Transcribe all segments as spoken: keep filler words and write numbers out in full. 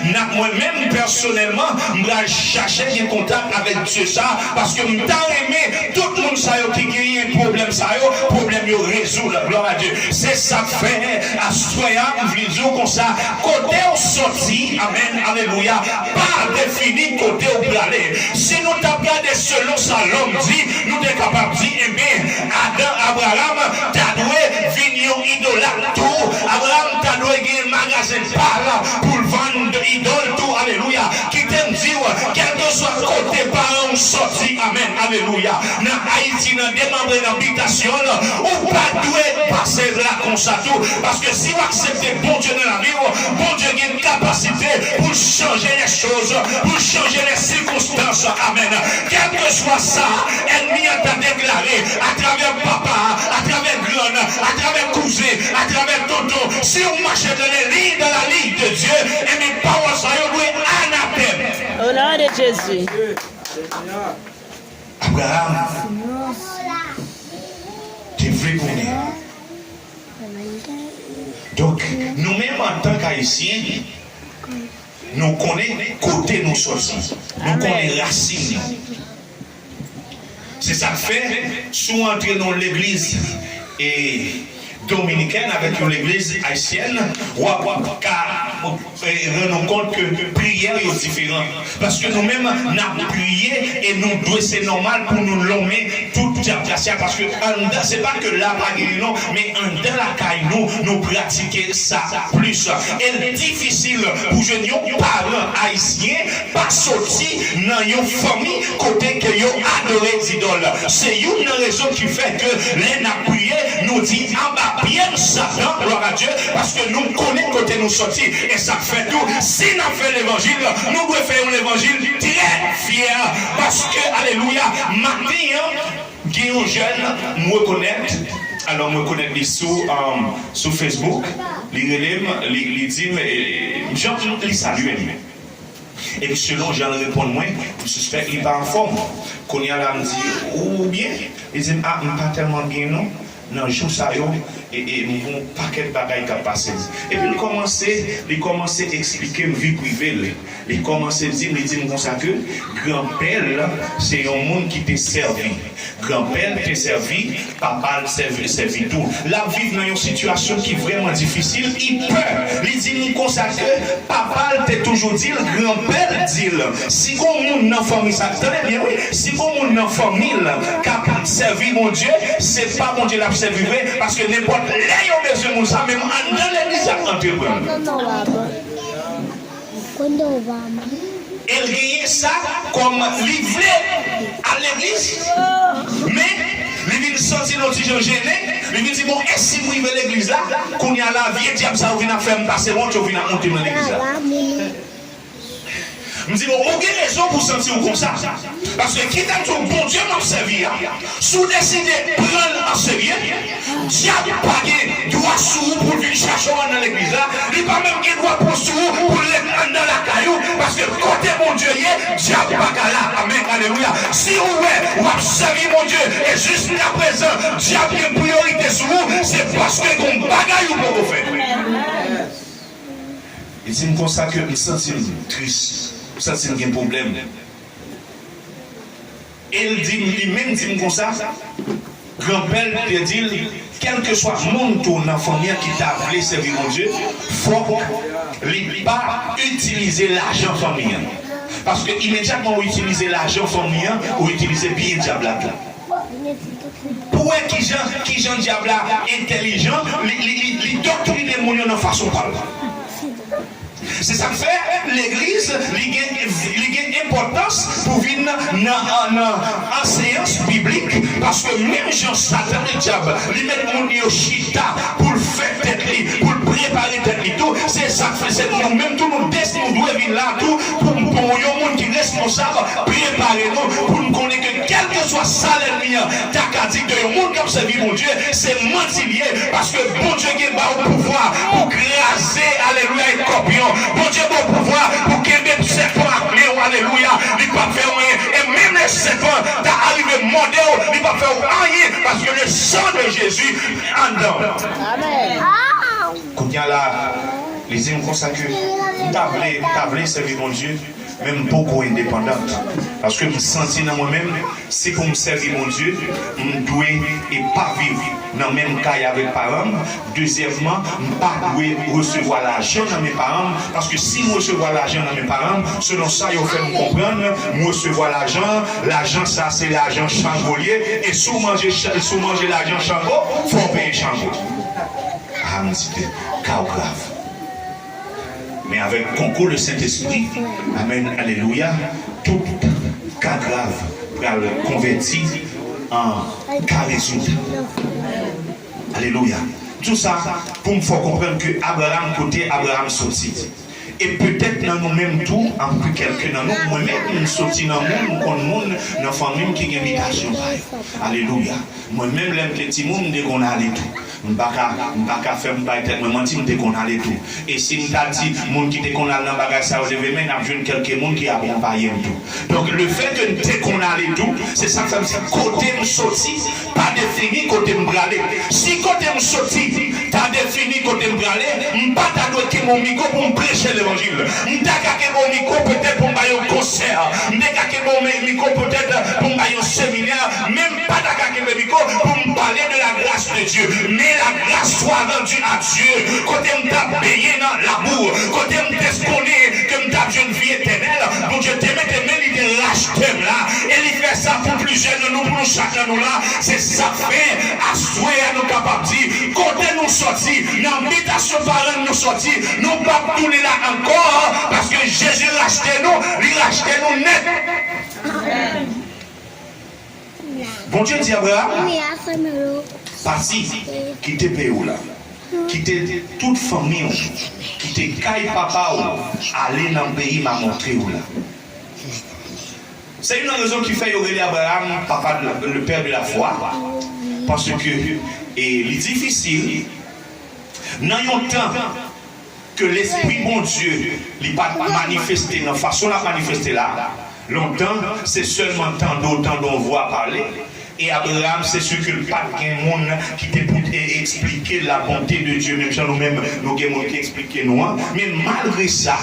N ap, mwen menm pèsonèlman, m pral chache gen kontak avèk Dye sa, paske m ta renmen tout moun sa yo ki genyen pwoblèm sa yo, pwoblèm yo rezoud. Glwa a Dye. Se sa k fè, aswè a, m vle di w konsa, kote w soti, amèn, alelouya, pa defini kote w prale. Si nou t ap gade selon sa lòm di, nou te kapab di, enben, Adan, Abraram ta dwe vin yon idolat tou. Abraram ta dwe gen magazen pa l pou l vann idòl tou. Alelouya. Kite m di w, kèlkeswa kote paran w soti, amèn, alelouya, nan Ayiti, nan demanbre, nan bitasyon l, ou pa dwe pase la konsa tou. Paske si w aksepte Bondye nan lavi w, Bondye gen kapasite pou l chanje lè choz, pou l chanje lè sikonstans. Amèn. Kèlkeswa sa ènmi an ta deklare atravè papa, atravè grann, atravè kouzen, atravè tonton, si w mache dans les lignes, dans la ligne de Dieu, enben pawòl sa yo dwe anatèm. Au nom de Jésus. Abraham te vle konnen. Donk, nou menm antank Ayisyen, nou konnen kote nou soti. Nou konnen rasin nou. Se sa k fè, si w antre nan yon legliz, e, dominikèn avèk yon legliz ayisyèn, w ap, w ap ka, e, rann ou kont ke priyè yo diferan. Paske nou menm, n ap priye e nou dwe, se nòmal pou nou lonmen tout dyagrasya, paske anndan, se pa ke la pa genyen non, men anndan lakay nou, nou pratike sa plis. E l difisil pou jwenn yon paran ayisyen pa soti nan yon fanmi kote ke yo adore zidòl. Se youn nan rezon ki fè ke lè n ap priye, nou di, "Anba pye m, Satan," glwa a Dye, paske nou konnen kote nou soti. E sa k fè tou, si n ap fè levanjil, nou dwe fè yon levanjil trè fyè, paske, alelouya, maten an, gen yon jèn, m rekonèt, alò, m rekonèt li sou, um, sou Facebook, li rele m, li, li di m, e, jan li salye m. Epi selon jan l reponn mwen, m sispèk li pa anfòm. Kounye a la, m di, "Ou byen?" Li di m, "A, m pa tèlman byen non. Nan jou sa yo, e, e, m gen yon pakèt bagay k ap pase m." Epi l kòmanse, li kòmanse eksplike m vi prive l. Li kòmanse di m, li di m konsa ke granpè l se yon moun ki te sèvi. Granpè l te sèvi, papa l sèvi, sèvi tou. L ap viv nan yon sitiyasyon ki vrèman difisil, li pè. Li di m konsa ke papa l te toujou di l, granpè l di l, si gon moun nan fanmi sa, tande byen wi, si gon moun nan fanmi l k ap sèvi Bondye, se pa Bondye l ap sèvi vre, paske nenpòt lè yo bezwen moun sa, menm anndan legliz y ap antreprann. E l genyen sa kòm li vle al legliz, men li vin santi l yon ti jan jennen, li vin di, "Bon, e si m rive legliz la, kounye a la, vye dyab sa yo vin ap fè m pase wont, yo vin ap monte m nan legliz la." M di, "Bon, ou gen rezon pou w santi w konsa." Paske kite m di w, Bondye m ap sèvi a, si w deside pran l an serye, dyab pa gen dwa sou ou pou l vin chache w anndan legliz la. Li pa menm gen dwa pran sou ou pou l ret anndan lakay ou, paske kote Bondye ye, dyab pa ka la. Amèn, alelouya. Si ou wè w ap sèvi Bondye e jiskaprezan dyab gen priyorite sou ou, se paske gen yon bagay ou poko fè. Li di m konsa ke m santi m tris, m santi m gen pwoblèm. E l di m, li menm di m konsa, granpè l te di l, kèlkeswa moun tou nan fanmi an ki ta vle sèvi Bondye, fòk li pa itilize lajan fanmi an. Paske imedyatman ou itilize lajan fanmi an, ou itilize byen dyab la tou. Pou wè kijan, kijan dyab la entèlijan, li, li, li, li doktrine moun yo nan fason pa l. Se sa k fè legliz, li gen, li gen enpòtans pou vin nan, nan anseyans biblik, paske menm jan Satan ledyab, li met moun yo chita pou l fè tèt li, pou l prepare tèt li tou, se sa k fè se nou menm tou nou desi-, nou dwe vin la tou pou, pou yon moun ki responsab, prepare nou pou n konnen ke kèlkeswa sa lènmi an ta ka di de yon moun k ap sèvi Bondye, se manti l ye, paske Bondye gen ba w pouvwa pou kraze, alelouya, eskòpyon. Bondye ba w pouvwa pou kenbe sèpan ak lyon, alelouya. Li p ap fè w anyen. E menm lè sèpan ta arive mòde w, li p ap fè w anyen, paske le sang de Jésus anndan w. Amèn. Kounye a la, Li di m konsa ke m ta vle, m ta vle sèvi Bondye, men m poko endepandan. Paske m santi nan mwen menm, si pou m sèvi Bondye, m dwe e pa viv nan menm kay avèk paran m. Dezyèmman, m pa dwe resevwa lajan nan men paran m, paske si m resevwa lajan nan men paran m, selon sa yo fè m konprann, m resevwa lajan, lajan sa se lajan chango l ye, e si w manje, si w manje lajan chango, fò w peye chango. Ah, m di ke ka w grav. Men avèk konkou le Sentespri, amèn, alelouya, tout ka grav pral konvèti an ka rezoud. Alelouya. Tou sa pou m fè w konprann ke Abraram, kote Abraram soti. E petèt nan nou menm tou, anpil kèlke nan nou, mwen menm, m soti nan moun, m konn moun nan fanmi m ki gen bitasyon pa yo. Alelouya. Mwen menm, lè m te timoun, m te konn ale tou. M pa ka, m pa ka fè m bay tèt mwen manti, m te konn ale tou. E si m ta di moun ki te konn al nan bagay sa yo leve men, n ap jwenn kèlke moun ki akonpaye m tou. Donk, lefètke m te konn ale tou, se sa k fè m di kote m soti pa defini kote m prale. Si kote m soti ta defini kote m prale, m pa ta dwe kenbe yon mikwo pou m preche levanjil. M ta ka kenbe yon mikwo petèt pou m bay yon konsè. M te ka kenbe yon mikwo petèt pou m bay yon seminè. Men m pa ta ka kenbe mikwo pou m pale de la grâce de Dieu. Mais la grâce soit rendue à Dieu. Kote m t ap benyen nan labou, kote m te konnen ke m t ap jwenn vi etènèl, Bondye te mete men li, te rachte m la. E li fè sa pou plizyè nan nou, pou nou chak nan nou la. Se sa k fè, aswè a, nou kapab di, kote nou soti, nan bitasyon paran nou soti, nou p ap tounen la ankò, paske Jezi rachte nou, li rachte nou nèt. Bondye di Abraram, pati, kite peyi w la, kite tout fanmi w, kite kay papa w, ale nan peyi m a montre w la. Se youn nan rezon ki fè yo rele Abraram papa de, le père de la foi, paske, e, li difisil nan yon tan ke Lespri Bondye, li pa t manifeste nan fason l ap manifeste la. Lontan, se sèlman tande w tande yon vwa pale. E Abraram, se si ke l pa t gen moun ki te pou te eksplike la bonte de Dye, menm jan nou menm, nou gen moun ki eksplike nou an. Men malgre sa,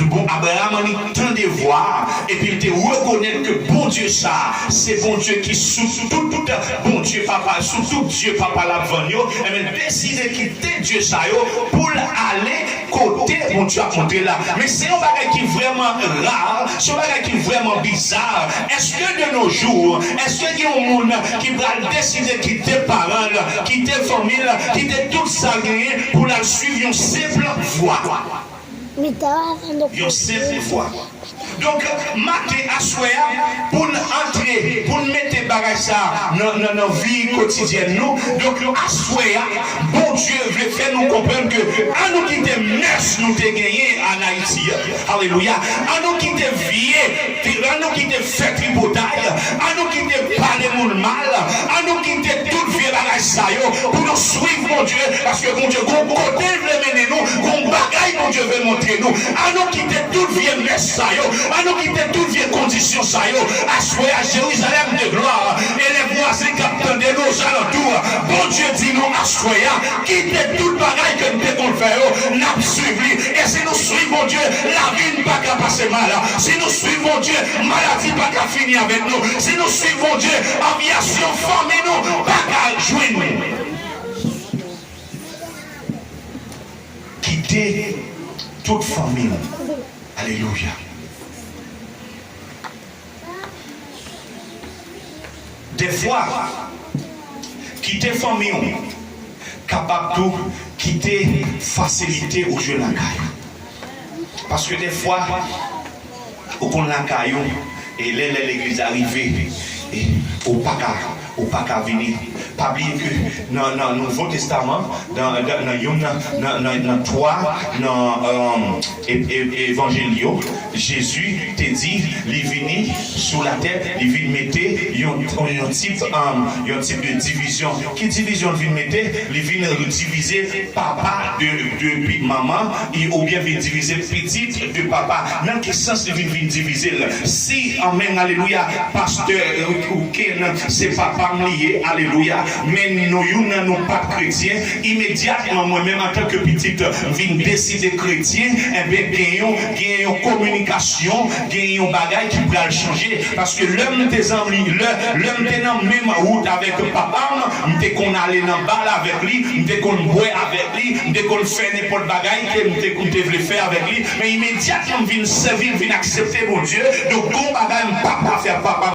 bon, Abraram annik tande vwa a, epi l te rekonèt ke Bondye sa a, se Bondye ki sou tout, tout Bondye papa, sou tout Dye papa l ap vann yo, enben, l deside kite Dye sa yo pou l ale kote Bondye ap montre l la. Men se yon bagay ki vrèman ra, se yon bagay ki vrèman biza. Èske de nos jours, èske gen yon moun ki pral deside kite paran l, kite fanmi l, kite tout sa l genyen pou l al swiv yon senp vwa? Yon senp vwa. Donk, maten, aswè a, pou n antre, pou n mete bagay sa a nan, nan, nan vi kotidyèn nou, donk, aswè a, Bondye vle fè nou konprann ke an nou kite mès nou te genyen ann Ayiti a. Alelouya. An nou kite vye, an nou kite fè tripotay, an nou kite pale moun mal, an nou kite tout vye bagay sa yo pou nou swiv Bondye, paske Bondye gon kote l vle mennen nou, gon bagay Bondye vle montre nou. An nou kite tout vye mès sa yo, an nou kite tout vye kondisyon sa yo. Aswè a, Jérusalem de gloire, e lè vwazen k ap tande nou ozalantou, Bondye di nou aswè a, kite tout bagay ke n te konn fè yo, n ap swiv li. E si nou swiv Bondye, lavi n pa ka pase mal. Si nou swiv Bondye, maladi pa ka fini avèk nou. Si nou swiv Bondye, anvyasyon fanmi nou pa ka jwenn nou. Kite tout fanmi w. Alelouya. Dèfwa, kite fanmi w kapab tou kite fasilite ou jwenn lakay ou. Paske dèfwa, ou konn lakay ou, e lè, lè legliz la rive, e ou pa ka, ou pa ka vini. Pa bliye ke nan, nan Nouvo Testaman, nan, nan, nan youn nan, nan, nan, nan twa, nan, um, e, e, evanjil yo, Jezi te di li vini sou latè, li vin mete yon, yon tip, um, yon tip de divizyon. Ki divizyon l vin mete? Li vin divize papa de, de pi-, manman, e, oubyen vin divize pitit de papa. Nan ki sans li vin, vin divize l? Si, amèn, alelouya, pastè, e, Ou Ken, se papa m li ye, alelouya. Men nou youn nan nou pa t kretyen. Imedyatman, mwen menm antanke pitit, m vin deside kretyen, enben, gen yon, gen yon kominikasyon, gen yon bagay ki pral chanje. Paske lè m te zanmi, lè, lè m te nan menm wout avèk papa m, m te konn ale nan bal avèk li, m te konn bwè avèk li, m te konn fè nenpòt bagay ke m te, m te vle fè avèk li. Men imedyatman, m vin sèvi, m vin aksepte Bondye. Donk, gon bagay m pa ka fè ak papa